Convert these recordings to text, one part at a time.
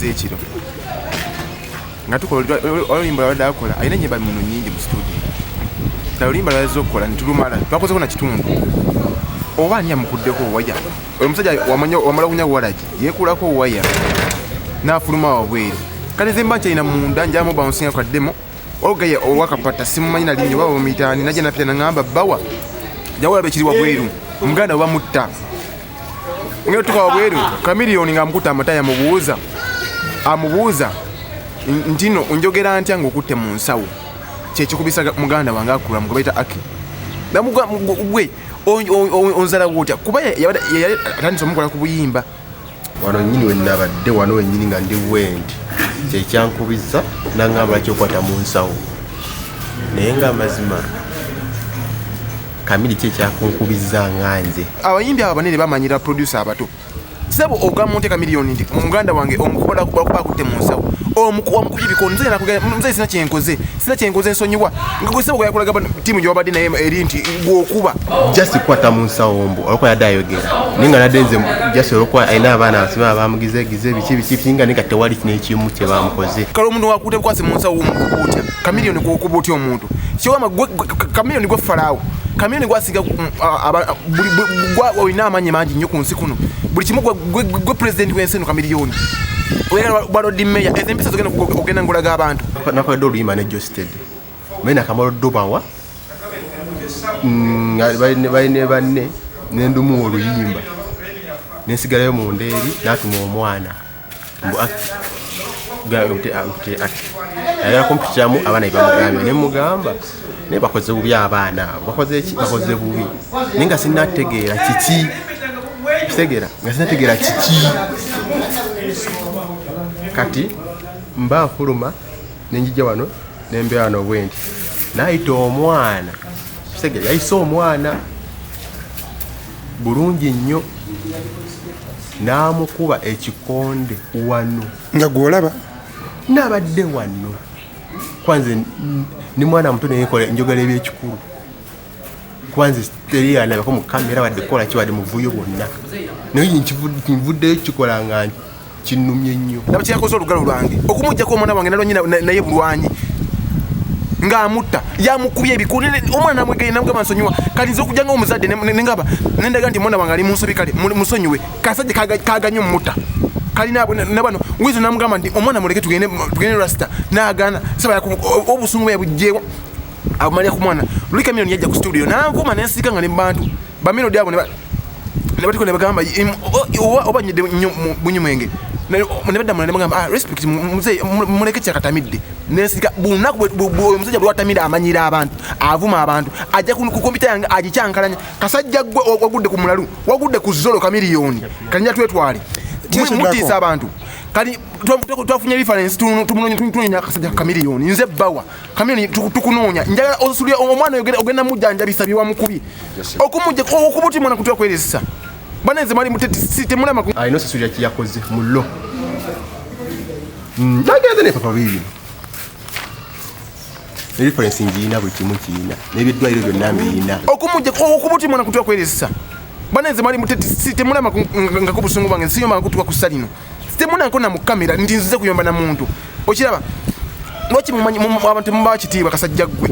Ez'ekiro nga tukola oluyimba lwabadde akola, alina enyimba muno nyingi mu studio. Kale oluyimba lwazze okukola netulumala, twakozeko na kitundu. Oba ani yamukuddeko waya? Oyo omusajja wamala kunya waragi, yekulako waya n'afuluma wabweru. Kale nze mba nkyalina munda, njamu bouncing kaddemo ogaye owakapata, simumanyi nalinnya oba bamuyitaani, najja napita naŋamba, "Bawa, jawolaba ekiri wabweru, muganda oba mutta." Ngenda tuka wabweru, Kamiliyoni nga amukutte amatayi, amubuuza amubuuza nti, "No njogera ntya ng'okutte mu nsawo?" Kyekikubisa muganda wange akula mu baita Aki. Gwe onzala wotya? Kuba yali atandise omukola ku buyimba. Wano nyini wenabadde, wano wenyini nga ndi bwendi, kyekyankubiza naŋŋamba, "Lwaki okwata mu nsawo?" Naye nga amazima, Kamiri kyekyakunkubiza nga nze. Abayimbi abo abanene bamanyira producer abato. Sebo, ogamba otya Kamiliyoni nti muganda wange omukuba akutte mu nsawo, wamukubye ebikono? Nze nakugamba, nze sina kyenkoze, sina kyenkoze, nsonyiwa. Nga gwe sebo gweyakulaga tiimu gye wabadde naye eri nti gwokuba. Just kukwata mu nsawo mbu olwokuba yadde ayogera, naye nga nadde nze just olwokuba alina abaana abasima bamugizegize biki biki biki, nga naye nga tewali n'ekimu kye bamukoze. Kale omuntu wakutte bukwasi mu nsawo, omukuba otya? Kamiliyoni, gwokuba otya omuntu? Kyogamba Kamiliyoni gwe Falaawo, Kamiliyoni gwasiga olina amaanyi mangi nnyo ku nsi kuno, buli kimu gwe pulezidenti w'ensi eno. Kamiliyoni balodi meya, ezo empisa zogenda ogenda ngolaga abantu. Nakoledde oluyimba ne Josted, naye nakamala oddubawa nga bali ne banne, nendumuwa oluyimba, nensigalayo munda eri. Natuma omwana mbu mpite Aki, ayagala kumpitiramu abaana bebamugambye. Nemugamba, naye bakoze bubi abaana abo, bakoze ki? Bakoze bubi, naye nga sinategeera kiki. Kitegeera nga sinategeera kiki. Kati mba nfuluma, nenjija wano, nembeera wano bwendi, nayita omwana. Kitegeera yayise omwana bulungi nnyo, n'amukuba ekikonde wano. Nga gwolaba? Nabadde wano kwanze ni mwana muto, naye njogera ebyekikulu. Kwanze teri alabako mu kamera wadde kukola ki, wadde muvuyo bwonna, naye nvuddeyo kikola nga kinnumye nnyo. Ndaba kyeyakoze olugalo lwange okumugjako omwana wange nalwanye naye bulwanyi ng'amutta, yamukubye ebikulu. Omwana namwegeye, namugamba, "Nsonyiwa." Kati nze okujja nga omuzadde nengamba nendaga nti omwana wange ali mu nsobi, kale musonyiwe. Kasajja kaganye omutta, kalina nabano wizo. Namugamba nti, "Omwana muleke tugende, tugende rasta." Nagana saba obusungu bwe yabugjewa abumalira ku mwana. Luli Kamiliyoni yajja ku studio nanvuma, nensika nga ne bantu bamelodi abo ne batiko ne bagamba, "Oba nyidde nnyo bunywi mwenge." Ne badda mula ne bagamba, "Ah, respect muzeeyi, muleke kyakatamidde." Nensika bunaku omusajja bwe watamira, amanyira abantu, avuma abantu, ajja ku kompyuta yange agikyankalanya. Kasajja gwe wagudde ku mulalu, wagudde ku zolo. Kamiliyoni kalinya twetwale. Kyekiddako. Mutiisa abantu. Kati twafunye reference, tunoonya akasajja Kamiliyoni. Nze bawa Kamiliyoni, tukunoonya. Njagala osulye omwana, ogenda mujjanjabisa byewamukubi okumujja okuba oti mwana kutwa kweresa. Banenze mwali temulama. Alina osasulira kyeyakoze mulo. Nagenze nepapa biibino, ne reference ngiina, buli kimu kiina, n'ebyeddwaliro byonna mbiina. Okumujja okuba oti mwana kutwa kweresa. Banenze mwali temulama nga ku busungu bwange siyomba kutuka ku ssa lino. Temunanko na mu kamera nti nzize kuyomba na muntu. Okiraba lwaki mumanyi abantu mubawa kitiibwa? Kasajja ggwe,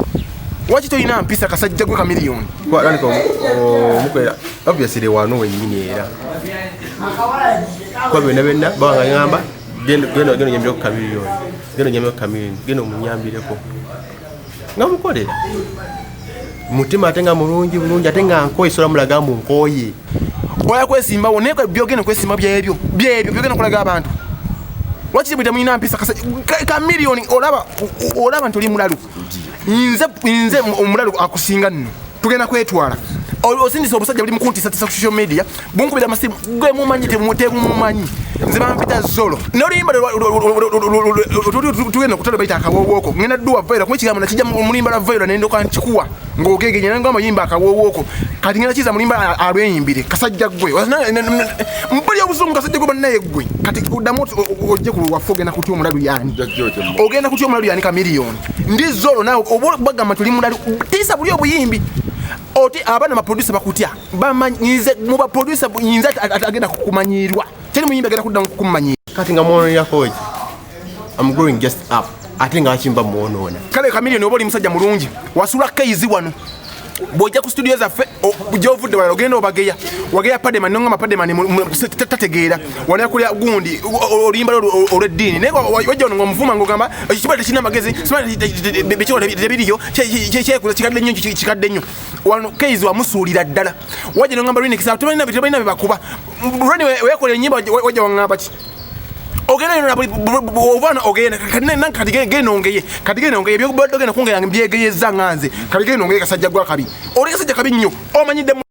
lwaki tolina mpisa? Kasajja gwe Kamiliyoni. Tandika omukolera obviously wano wennyini, era kuba byonna byonna bawanga ngamba, "Genda, genda, genda onyambireko Kamiliyoni, genda onyambireko Kamiliyoni, genda omunyambireko." Nga mukolera mutima, ate nga mulungi bulungi, ate nga nkooye, sola mulaga mbu nkooye. Oya kwesimbawo, naye byogenda kwesimba byebyo byebyo byogenda okulaga abantu. Lwaki bwe temulina mpisa? Kamiliyoni, olaba olaba nti oli mulalu. Nze omulalu akusinga nno. Tugenda kwetwala. Osindisa obusajja buli mukuntisatisa ku social media, bunkubira amasimu. Gwe mumanyi, temumumanyi. Nze bampita Zolo noluyimba tugenda okutalo baita akawowooko. Ngenda dduwa vaira kuba ekigambo nakijja mulimba lwa vaira, nendoka nkikuwa ng'ogegenya nanga amayimba akawowooko. Kati ngenda kiza mulimba alweyimbire. Kasajja gwe, mpuli obuzungu. Kasajja gwe, bannaye gwe, kati oddamu ojje ku lwaffe. Ogenda kutya omulalu yani, ogenda kutya omulalu yani. Kamiliyoni, ndi Zolo naawe oba bagamba tuli mulalu. Tiisa buli obuyimbi oti abaana baproducer bakutya. Bamanyize mu baproducer, nyinza agenda kukumanyirwa, teri muyimbi agenda kuddamu kukumanyira. Kati nga mwononirako ki? I'm growing just up, ate nga akimba mwonoona. Kale Chameleone, oba oli musajja mulungi, wasula Keizi wano. Bw'ojja ku studio zaffe, gy'ovudde wala, ogenda obageya, wageya Pademani, nongamba Pademani tategeera. Wanakulya gundi oluyimba lwo olw'eddiini, naye wajja wano ng'omuvuma, ng'ogamba ekiba tekirina magezi, bekikola tebiriyo, kyekuza kikadde nnyo, kikadde nnyo. Wano Keizi wamusuulira ddala. Wajja nongamba Renix tebalina bye bakuba. Reni weyakola ennyimba, wajja waŋŋamba ki? Ogenda yona obaana, ogenda kati kati genda ongeye, kati genda ongeye. Byobadde ogenda kungera mbyegeyeza nga nze. Kati genda ongeye, kasajja gwa kabi, oli kasajja kabi nnyo, omanyidde.